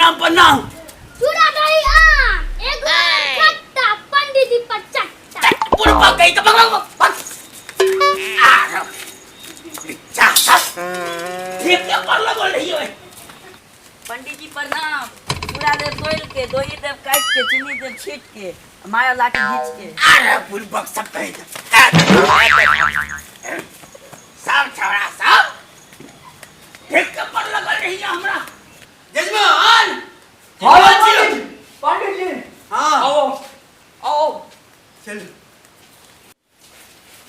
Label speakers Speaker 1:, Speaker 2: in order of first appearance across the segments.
Speaker 1: प्रणाम प्रणाम।
Speaker 2: चूड़ा दही आम एगो खट्टा पंडित जी पर चट्टा।
Speaker 1: बुढ़बा कहि के भग भग भग। आ जा सब ठीक के पर लगल रही ओए।
Speaker 3: पंडित जी प्रणाम। चूड़ा देव तोल के, दही देव काट के, चीनी देव छीट के, माया लाठी घींच के।
Speaker 1: अरे बुढ़बक सब कहि के सब छौड़ा सब ठीक के पर लगल रही हमरा। जजमान
Speaker 4: हाँ, पंडित जी, पंडित जी।
Speaker 1: हाँ।
Speaker 4: आओ आओ।
Speaker 1: चल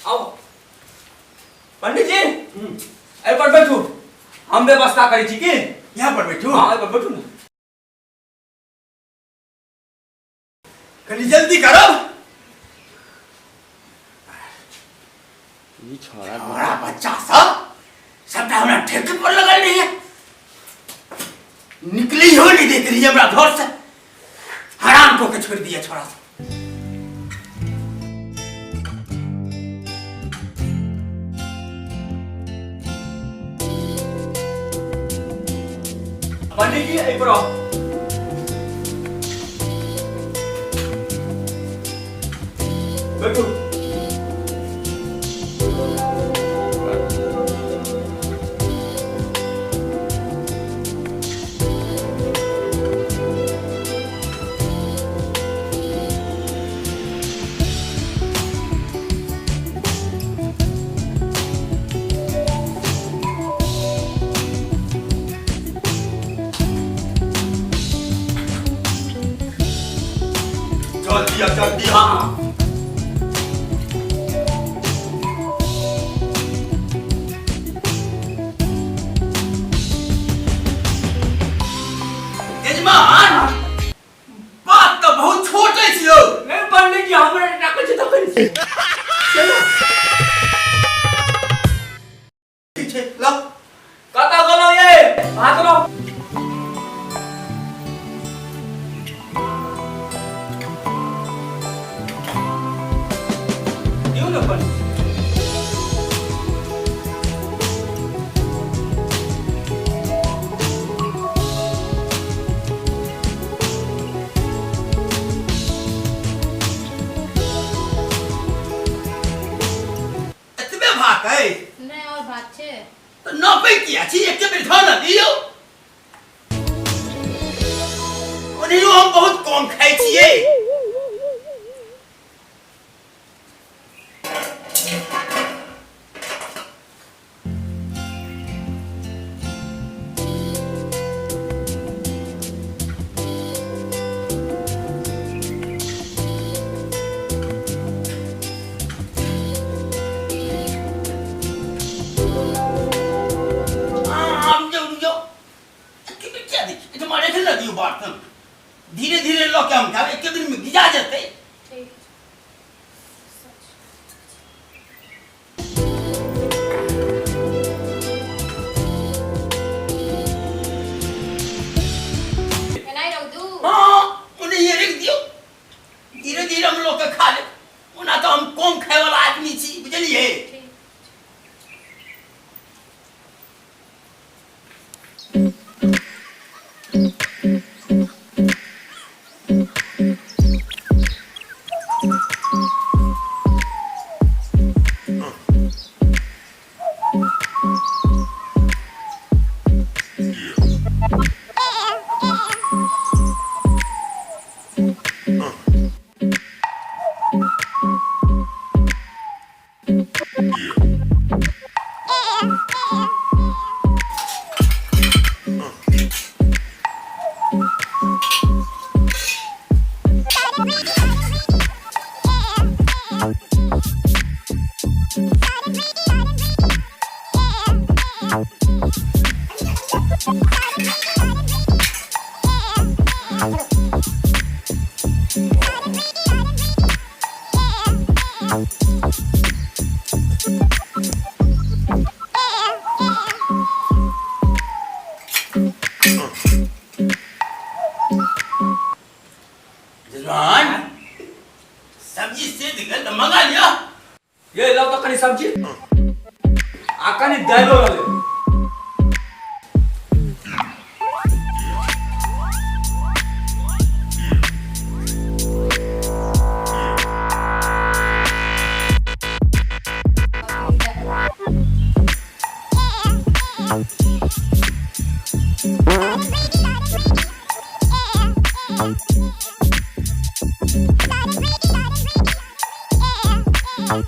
Speaker 4: आओ पंडित जी, एहि पर बैठू, हम व्यवस्था करै छी की।
Speaker 1: यहाँ पर बैठू?
Speaker 4: हाँ, एहि पर बैठू ने।
Speaker 1: कनी जल्दी करो।
Speaker 5: ई छोड़ा
Speaker 1: छोड़ा बच्चा सब सबटा हमरा ठेके पर लगल रही है, निकली हो नहीं देते रही हमरा घर से, हराम को के छोड़ दिया छोड़ा सब।
Speaker 4: पंडित जी एहि पर आउ। बैठू।
Speaker 1: चल दिया चल दिया। यजमान बात तो बहुत छोट अछि यौ।
Speaker 4: नहीं पंडित जी, हमरा राखै छी तखन से। चलू।
Speaker 1: ठीक छै, लाउ।
Speaker 4: कतऽ गेलौं ये? भात लाउ। दियौ ने पंडित।
Speaker 1: एतबे भात अछि?
Speaker 6: नहि, और भात छै।
Speaker 1: तऽ नापै किया छी? एके बेर धऽ ने दियौ। ओनहियो हम बहुत कम खाइ छियै। हाँ, रुक जाओ रुक जाओ, एके बेर किया दै छी? एहिठमा राखि ने दियौ बर्तन, धीरे धीरे लऽ के हम खायब, एके बेरमे गिजा जेतै।
Speaker 6: ठीक। एनाही रख दू?
Speaker 1: हाँ, ओनहिये राखि दियौ, धीरे धीरे हम लऽ के खा लेब। ओना तऽ हम कम खायवला आदमी छी, बुझलियै?
Speaker 6: ठीक।
Speaker 1: जजमान, सब्जी सिद्ध गेल तऽ मंगा लिअ।
Speaker 4: ये लाउ तऽ कनि सब्जी आ कनि दालिओ लऽ लेब। अरे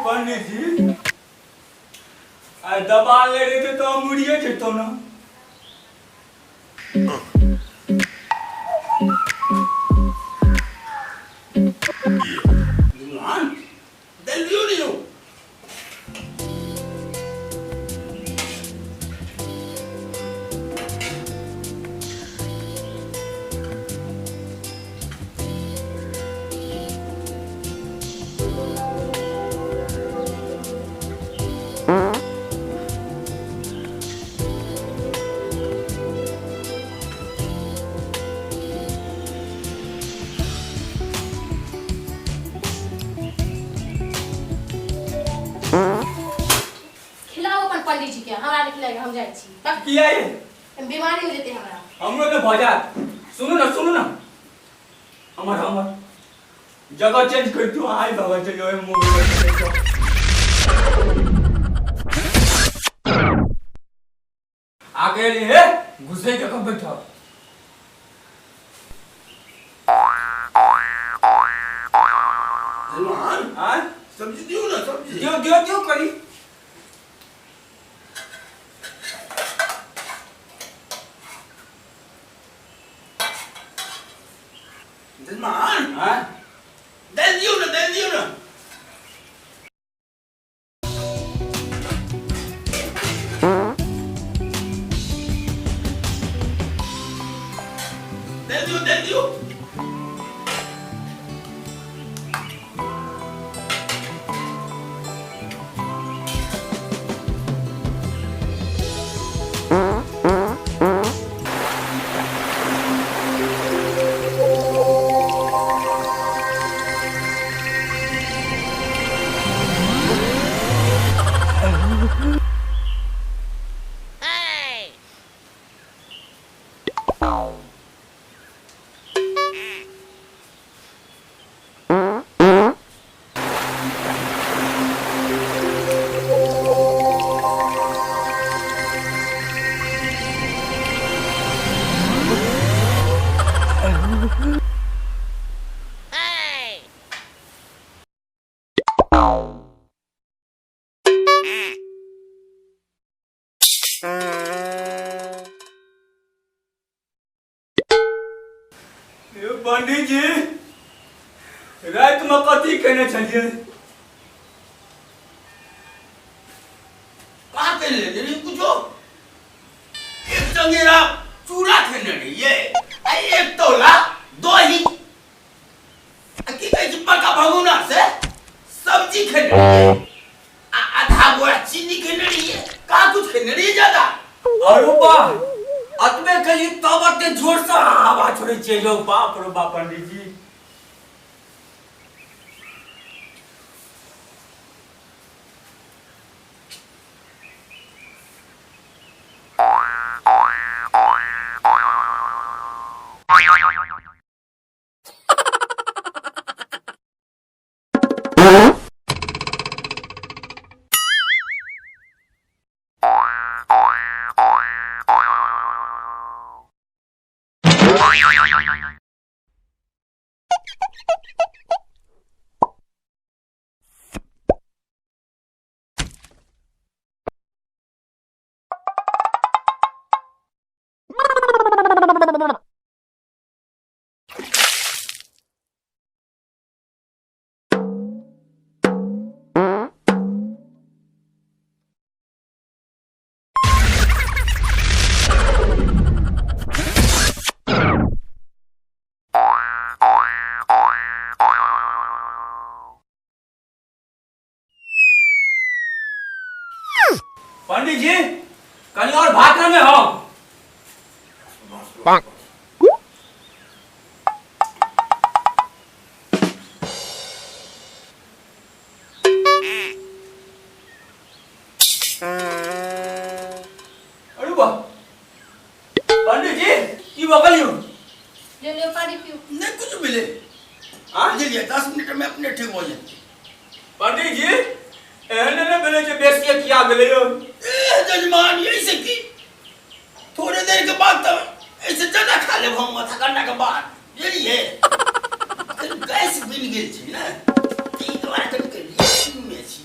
Speaker 4: पंडित जी आ दबा ले रहे तो मुड़िए जेतो ना।
Speaker 6: खिलाओ अपन पंडित जी के, हमरा नहीं खिलाएगा, हम जाइ छी।
Speaker 4: किया ये
Speaker 6: बीमारी हो जेतै हमरा।
Speaker 4: हमरो के भजा सुनू ना, सुनू ना, हमर हमर जगह चेंज कर दू। आई बाबा चलो मूवी आगे रे घुसे जगह बैठो।
Speaker 1: सलमान सब्जी दियो ना, सब्जी
Speaker 4: दियो दियो दियो करी।
Speaker 1: सलमान
Speaker 4: हां
Speaker 1: दे दियो ना, दे दियो ना। दे दियो, दे दियो।
Speaker 4: पंडित जी रात में कथी केने छलियै?
Speaker 1: का केने रहियै कुछो? एक चंगेरा चूड़ा खेने रहियै आ एक तौला दही आ की कहै छै बड़का भगोना से सब्जी खेने रहियै आ आधा बोरा चीनी खेने रहियै। का कुछ खेने रहियै ज्यादा?
Speaker 4: अरे बा अतबे कहियै तब एते जोर से हवा छोड़ै छियै यौ। बाप रे बाप पंडित जी। पंडित जी कनी और भात में हो। अरे वाह पंडित जी की बगल यौ?
Speaker 6: ले लियो पानी पियो।
Speaker 1: नहीं कुछ मिले।
Speaker 4: हाँ?
Speaker 1: बुझलिए 10 मिनट में अपने ठीक हो जाए।
Speaker 4: पंडित जी एहन ने भेलै जे बेसिए किया गेलै यौ?
Speaker 1: ए जजमान यही से की थोड़े देर के बाद तब ऐसे ज्यादा खा लेब हम आधा घंटा के बाद, बुझलिए? अखन गैस बनि गेल छै ने, ताहि दुआरे कनि रिएक्शन में छी।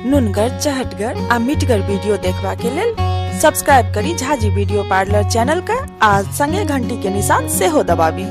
Speaker 5: नुनगर चहटगर आ मिठगर वीडियो देखबा के लेल सब्सक्राइब करी झाजी वीडियो पार्लर चैनल के आ संगे घंटी के निशान सेहो दबाबी।